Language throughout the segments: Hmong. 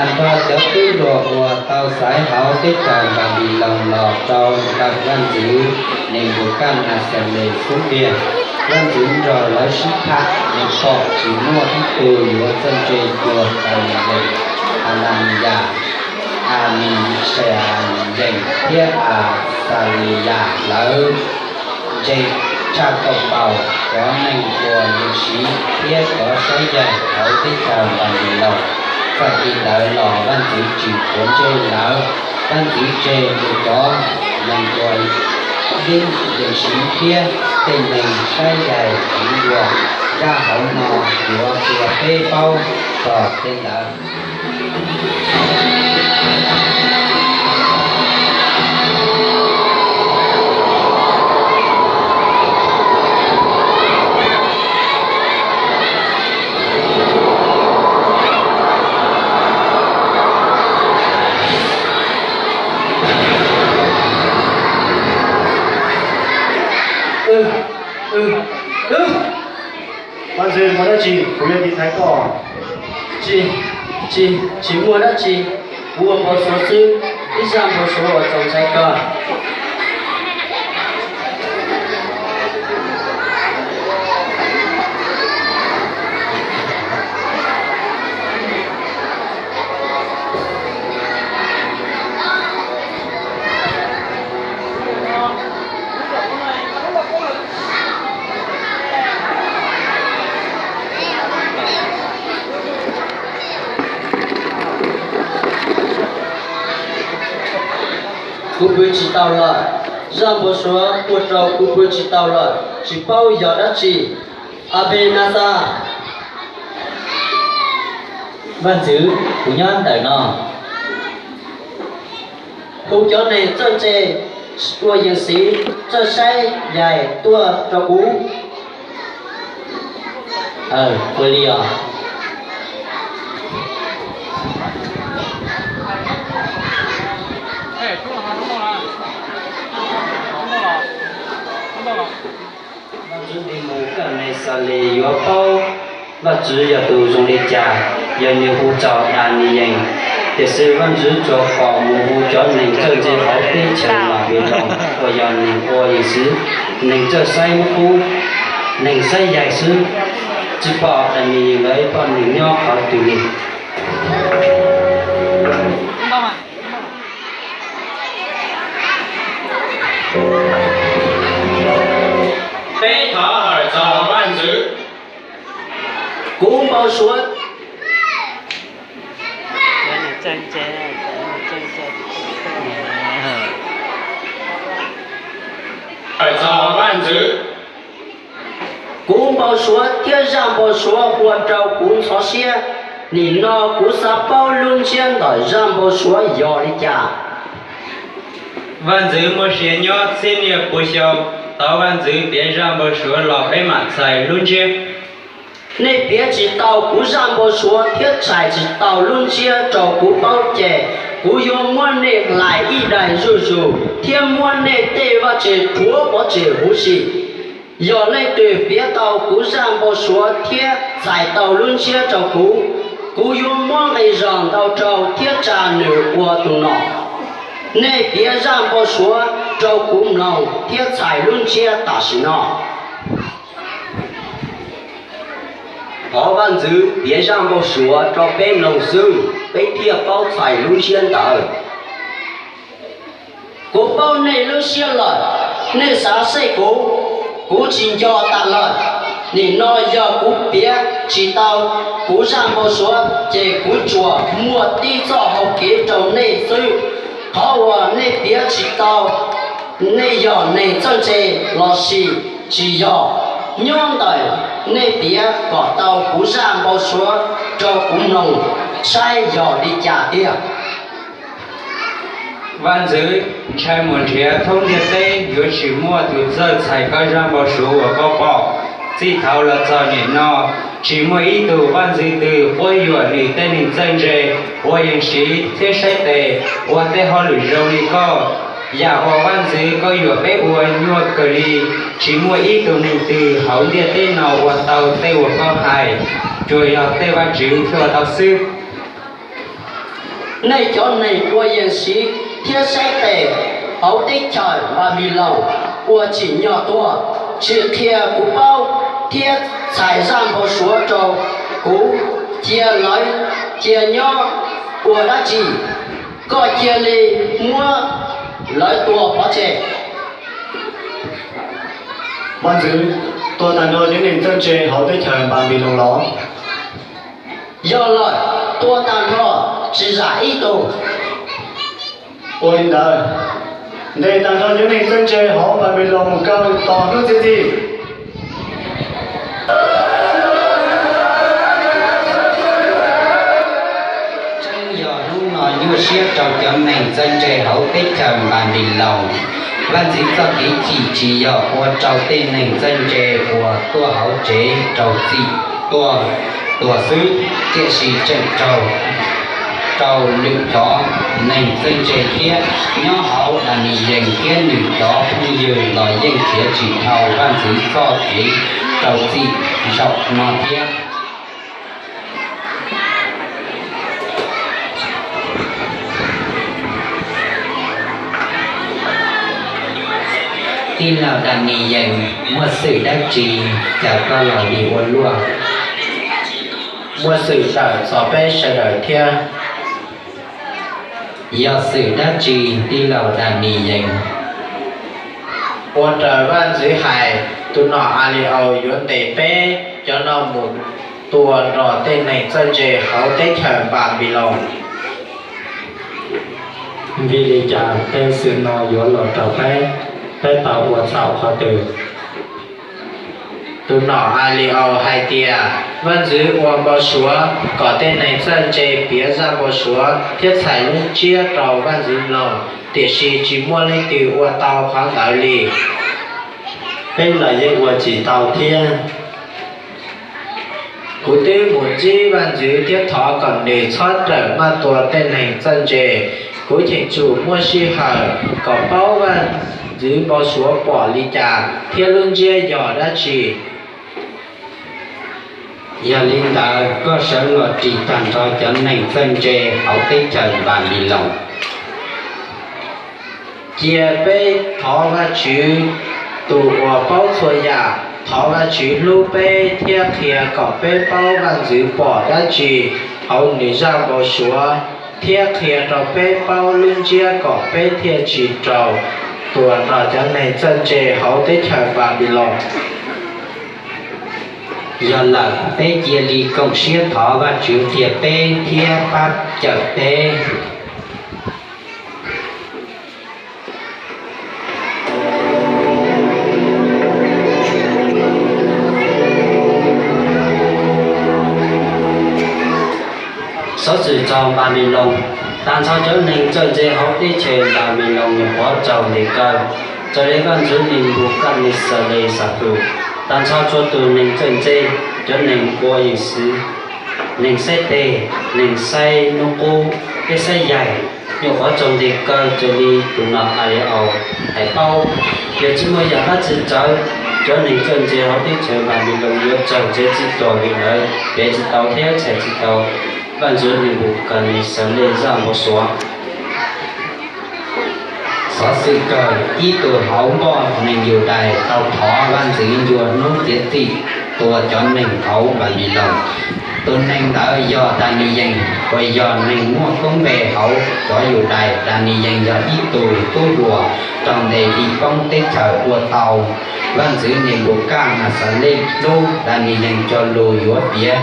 Nrog cov tub hluas uas tau xaiv hauv teb chaws Npanpiloos los rau ntawm vaj ntxwv Nenpukajnexales xub ntiag, vaj ntxwv nrog lawv sib tham, nws pom tsis muaj ib tug yuav txawj ntse cuag Daniyees, Hananiyas, Amisayees thiab Axaliyas. Lawv ntseeg tshaj tawm npaum cov neeg uas yees siv thiab cov saib yaig hauv teb chaws Npanpiloos. Txawm li ntawd los vaj ntxwv tsis quav ntsej lawv. Vaj ntxwv tseg nws cov neeg uas yeej yees siv thiab tej neeg saib yaig heev dua. Zaj hauv no yuav qhia peb paub txog tej ntawd. Vaj ntxwv, muaj dab tsi kuv yuav tiv thaiv koj? Tsis, tsis, tsis muaj dab tsi. Kuv ua npau suav xwb, ib zaj npau suav uas txaus ntshai kawg. Kuv pw tsis tau lawm. Zaj npau suav ua rau kuv pw tsis tau lawm, tsis paub yog dab tsi. Apinasa. Vaj ntxwv, kuv nyob ntawm no. Hu cov neeg txawj ntse uas yees siv, txawj saib yaig tuaj rau kuv. Ua li os. Vaj ntxwv Nenpukajnexales yuav paub Vajtswv yog tus zoo li cas yog nws hu txog Daniyees. Tiam sis vaj ntxwv tsuas pom mus hu cov neeg txawj ntse hauv teb chaws Npanpiloos uas yog neeg ua yees siv, neeg txawj saib qub, neeg saib yaig xwb, tsis pom Daniyees lawv poj niam nyob qhov twg li. Peb thov hawm txog vaj ntxwv. Kuv npau suav. Hawm txog vaj ntxwv. Kuv npau suav thiab zaj npau suav ua rau kuv ntxhov siab. Nim no kuv xav paub lub ntsiab ntawm zaj npau suav yog li cas. Vaj ntxwv muaj sia nyob txhiab niaj pua xyoo, thaum vaj ntxwv piav zaj npau suav los peb mam txhais lub ntsiab. Nej piav tsis tau kuv zaj npau suav thiab txhais tsis tau lub ntsiab rau kuv paub ces kuv yuav muab nej hlais ib daim zuj zus thiab muab nej tej vaj tse rhuav pov tseg huv si. Yog leej twg piav tau kuv zaj npau suav thiab txhais tau lub ntsiab rau kuv, kuv yuav muab nqi zog ntau rau thiab tsa nws ua tus nom. Nej piav zaj npau suav rau kuv mloog thiab txhais lub ntsiab tam sim no. Thov vaj ntxwv piav zaj npau suav rau peb mloog xwb, peb thiaj paub txhais lub ntsiab ntawd. Kuv paub nej lub siab lawm, nej xav seb kuv, kuv tsis nco tas lawm. Nim no yog kuv piav tsis tau kuv zaj npau suav ces kuv tsuas muaj tib txoj hau kev rau nej xwb. Qhov uas nej piav tsis tau nej yog neeg txawj ntse los sis tsis yog, nyob ntawm nej piav kom tau kuv zaj npau suav rau kuv mloog saib yog li cas tiag. Vaj ntxwv, ntshai mus nrhiav thoob ntiaj teb yuav tsis muaj tus txawj txhais koj zaj npau suav uas koj pom. Txij thaum los txog nim no, tsis muaj ib tug vaj ntxwv twg quab yuam nws tej neeg txawj ntse uas yees siv thiab saib tes ua tej hauj lwm zoo li koj. Yam uas vaj ntxwv koj yuam peb ua nyuaj kawg li. Tsis muaj ib tug neeg twg hauv ntiaj teb no ua tau tej uas koj hais, tsuas yog tej vaj tswv thiaj ua tau xwb. Nej cov neeg ua yees siv thiab saib tes hauv teb chaws Npanpiloos uas tsim nyog tuag, tsis qhia kuv paub thiab txhais zaj npau suav rau kuv, cia lawv cia nyob ua dab tsi? Koj cia li muab lawv tua pov tseg. Vaj ntxwv, tua tag nrho cov neeg txawj ntse hauv teb chaws Npanpiloos los? Yog lawm, tua tag nrho, tsis zam ib tug. Ua li ntawd, ntes tag nrho cov neeg txawj ntse hauv Npanpiloos mus kaw tos hnub txiav txim. Tseeb yog hnub no nyuaj siab rau cov neeg txawj ntse hauv teb chaws Npanpiloos. Vaj ntxwv txoj kev chim tsis yog ua rau tej neeg txawj ntse uas tuaj hauv tsev rau txim tuag xwb, tiam sis tseem raug rau lwm cov neeg txawj ntse thiab. Nyob hauv Daniyees thiab nws cov phooj ywg los yeej khiav tsis dhau vaj ntxwv txoj kev rau txim zaum no thiab. Tij laug Daniyees, muaj xwm dab tsi cas koj los li ua luaj? Muaj xwm tawm txog peb sawv daws thiab. Yog xwm dab tsi tij laug Daniyees? Ua raws vaj ntxwv hais, tus nom Aliaus yuav ntes peb cov no mus tua nrog tej neeg txawj ntse hauv teb chaws Npanpiloos. Vim li cas tej xwm no yuav los raug peb? Peb tau ua txhaum qhov twg? Tus nom Aliaus hais tias vaj ntxwv ua npau suav kom tej neeg txawj ntse piav zaj npau suav thiab txhais lub ntsiab rau vaj ntxwv mloog, tiam sis tsis muaj leej twg ua tau qhov ntawd li. Peb los yeej ua tsis tau thiab. Kuv twb mus ntsib vaj ntxwv thiab thov kom nws txhob rawm maj tua tej neeg txawj ntse. Kuv cheem tsum muaj sij hawm kom paub vaj ntxwv npau suav pom li cas thiab lub ntsiab yog dab tsi. Yog li ntawd, koj sawv los ris tag nrho cov neeg txawj ntse hauv teb chaws Npanpiloos. Cia peb thov Vajtswv, tus uas paub txhua yam, thov Vajtswv hlub peb thiab qhia kom peb paub vaj ntxwv pom dab tsi hauv nws zaj npau suav, thiab qhia rau peb paub lub ntsiab kom peb thiaj tsis raug tua nrog cov neeg txawj ntse hauv teb chaws Npanpiloos. Yog lawm, peb cia li koom siab thov Vajtswv qhia peb thiab pab cawm peb. Xov xwm txog Npanpiloos. Tag nrho cov neeg txawj ntse hauv teb chaws Npanpiloos nyuam qhuav raug ntes kaw, raws li vaj ntxwv Nenpukajnexales xav hwm. Tag nrho txhua tus neeg txawj ntse, cov neeg ua yees siv, neeg saib tes, neeg saib hnub qub, thiab saib yaig, nyuam qhuav raug ntes kaw raws li tus nom Aliaus hais paub. Yog tsis muaj yam dab tsi txawv, cov neeg txawj ntse hauv teb chaws Npanpiloos yuav raug txhiaj txim tuag li lawv piav tsis tau thiab txhais tsis tau vaj ntxwv Nenpukajnexales zaj npau suav. Xov xwm kawg, ib tug hauv npoj neeg Yudais tau thov vaj ntxwv ncua hnub txiav txim tua cov neeg hauv Npanpiloos. Tus neeg ntawd yog Daniyees, uas yog neeg muaj koob npe hauv cov Yudais. Daniyees yog ib tug tub hluas raug ntes vim poob teb chaws ua tau. Vaj ntxwv Nenpukajnexales hlub Daniyees cog lus yuav piav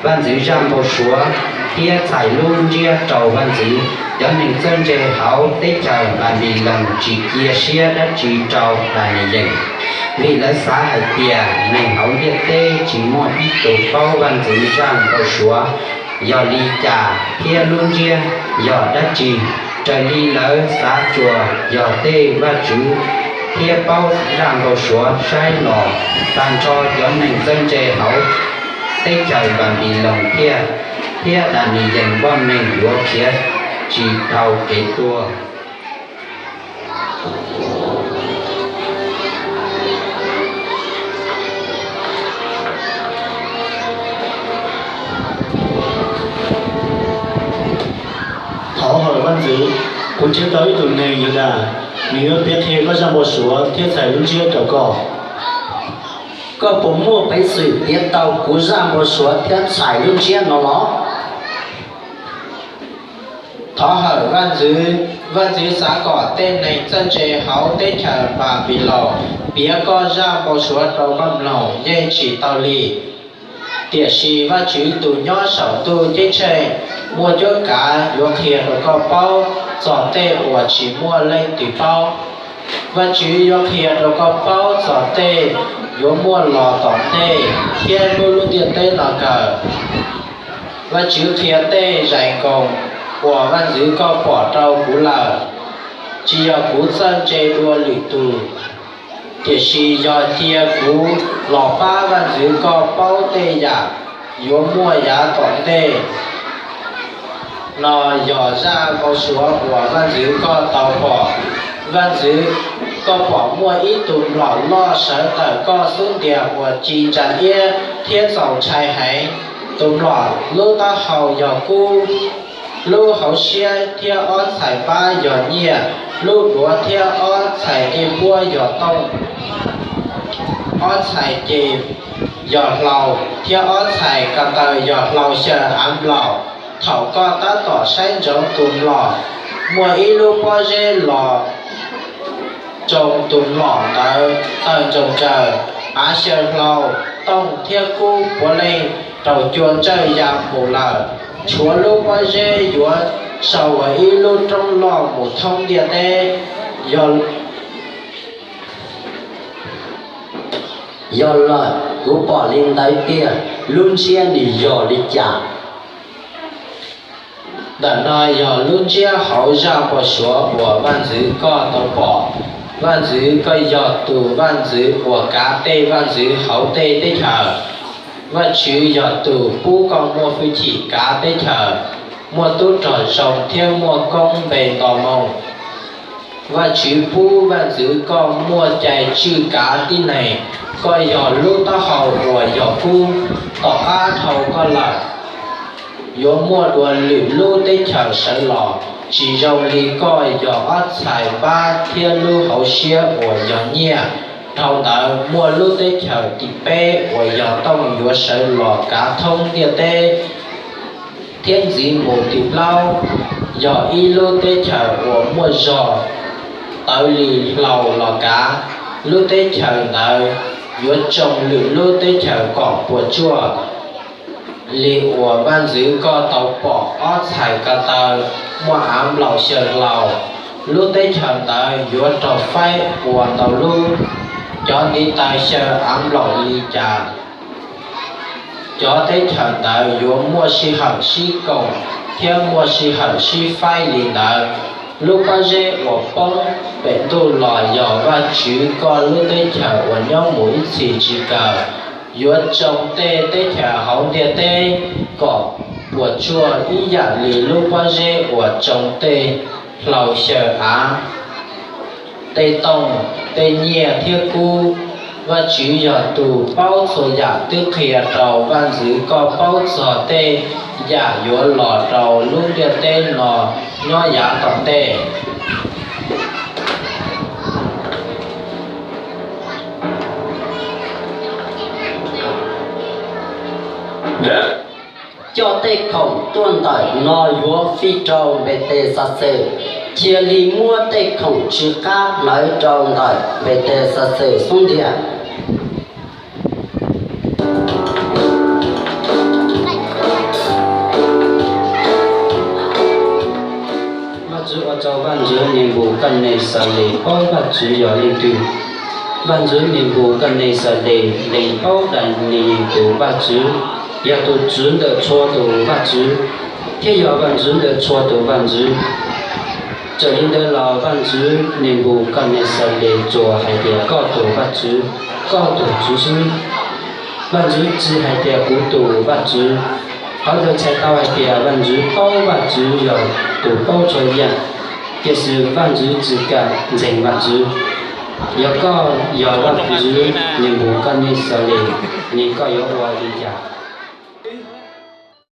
vaj ntxwv zaj npau suav thiab txhais lub ntsiab rau vaj ntxwv. Cov neeg txawj ntse hauv teb chaws Npanpiloos tsis cia siab dab tsi rau Daniyees, vim lawv xav hais tias neeg hauv ntiaj teb tsis muaj ib tug paub vaj ntxwv zaj npau suav yog li cas thiab lub ntsiab yog dab tsi. Raws li lawv xav tsuas yog tej vaj tswv thiab paub zaj npau suav saib los. Tag nrho cov neeg txawj ntse hauv teb chaws Npanpiloos thiab, thiab Daniyees npoj neeg yuav khiav tsis dhau kev tuag. Vaj ntxwv, kuv nrhiav tau ib tug neeg Yudas, nws yuav piav qhia koj zaj npau suav thiab txhais lub ntsiab rau koj. Koj puas muaj peev xwm piav tau kuv zaj npau suav thiab txhais lub ntsiab no los? Thov hawm vaj ntxwv, vaj ntxwv xav kom tej neeg txawj ntse hauv teb chaws Npanpilaus piav koj zaj npau suav rau koj mloog yeej tsis tau li. Tiam sis Vajtswv tus nyob saum ntuj ceeb tsheej muaj cuab kav yuav qhia rau koj paub txog tej uas tsis muaj leej twg paub. Vajtswv yuav qhia rau koj paub txog tej yuav muaj los tom ntej thiab hnub lub ntiaj teb no kawg. Vajtswv qhia tej zais nkoos uas vaj ntxwv koj pom rau kuv lawm. Tsis yog kuv txawj ntse dua lwm tus, tiam sis yog cia kuv los pab vaj ntxwv koj paub tej yam yuav muaj yav tom ntej. No yog zaj npau suav uas vaj ntxwv koj tau pom. Vaj ntxwv, koj pom muaj ib tug mlom loj sawv ntawm koj xub ntiag uas ci ntsa iab thiab txaus ntshai heev. Tus mlom lub taub hau yog kub, lub hauv siab thiab ob txhais npab yog nyiaj, lub duav thiab ob txhais ncej puab yog tooj, ob txhais ces yog hlau, thiab ob txhais ko taw yog hlau xyaw av nplaum. Thaum koj tab tom saib ntsoov tus mlom, muaj ib lub pob zeb los tsoo tus mlom ntawd tawm ntsoog tsawg. Av xyaw hlau, tooj thiab kub puav leej raug cua ntsawj ya mus lawm, tshuav lub pob zeb yuav sau ua ib lub roob loj mus thoob ntiaj teb. Yog lawm, kuv pom li ntawd tiag, lub ntsiab nws yog li cas? Ntawm no yog lub ntsiab hauv zaj npau suav uas vaj ntxwv koj tau pom. Vaj ntxwv, koj yog tus vaj ntxwv uas kav tej vaj ntxwv hauv tej teb chaws. Vajtswv yog tus pub koj muaj hwj chim kav teb chaws, muaj tub rog zoo thiab muaj koob npe nto moo. Vajtswv pub vaj ntxwv koj muaj cai tswj kav tib neeg. Koj yog lub taub hau uas yog kub. Tom qab dhau koj lawm, yuav muaj dua lwm lub teb chaws sawv los tsis zoo li koj, yog ob txhais npab thiab lub hauv siab uas yog nyiaj. Dhau ntawd muaj lub teb chaws tim peb uas yog tooj yuav sawv los kav thoob ntiaj teb, thiab ntxiv mus tim plaub yog ib lub teb chaws uas muaj zog tawv li hlau los kav. Lub teb chaws ntawd yuav tsoo lwm lub teb chaws kom puas tsuaj li uas vaj ntxwv koj tau pom. Ob txhais ko taw muaj av nplaum xyaw hlau. Lub teb chaws ntawd yuav raug faib ua ntau lub. Cov ntiv taw xyaw av nplaum li cas, cov teb chaws ntawd yuav muaj sij hawm sib koom thiab muaj sij hawm sib faib li ntawd. Lub pob zeb uas poob pem ntuj los yog Vajtswv koj lub teb chaws uas nyob mus ib txhis tsis kawg. Yuav tsoo tej teb chaws hauv ntiaj teb kom puas tsuaj ib yam li lub pob zeb uas tsoo tej hlau xyaw av, tej tooj, tej nyiaj thiab kub. Vajtswv yog tus paub txhua yam twb qhia rau vaj ntxwv koj paub txog tej yam yuav los rau lub ntiaj teb no nyob yav tom ntej. Coj tej khoom tuaj ntawm no yuav fij rau Npetexaxes. Cia li muab tej khoom tsw qab hlawv rau ntawm Npetexaxes xub ntiag. Vajtswv ua rau vaj ntxwv Nenpukajnexales paub Vajtswv yog leej twg. Vaj ntxwv Nenpukajnexales lees paub Daniyees tus Vajtswv yog tus tswv ntawm txhua tus vaj tswv, thiab yog vaj ntxwv ntawm txhua tus vaj ntxwv. Txawm li ntawd los vaj ntxwv Nenpukajnexales tsuas hais tias koj tus vaj tswv, koj tus tswv xwb. Vaj ntxwv tsis hais tias kuv tus vaj tswv. Qhov ntawd txhais tau hais tias vaj ntxwv paub Vajtswv yog tus paub txhua yam, tiam sis vaj ntxwv tsis kam ntseeg vaj tswv. Yog koj yog vaj ntxwv Nenpukajnexales, ne koj yuav ua li cas?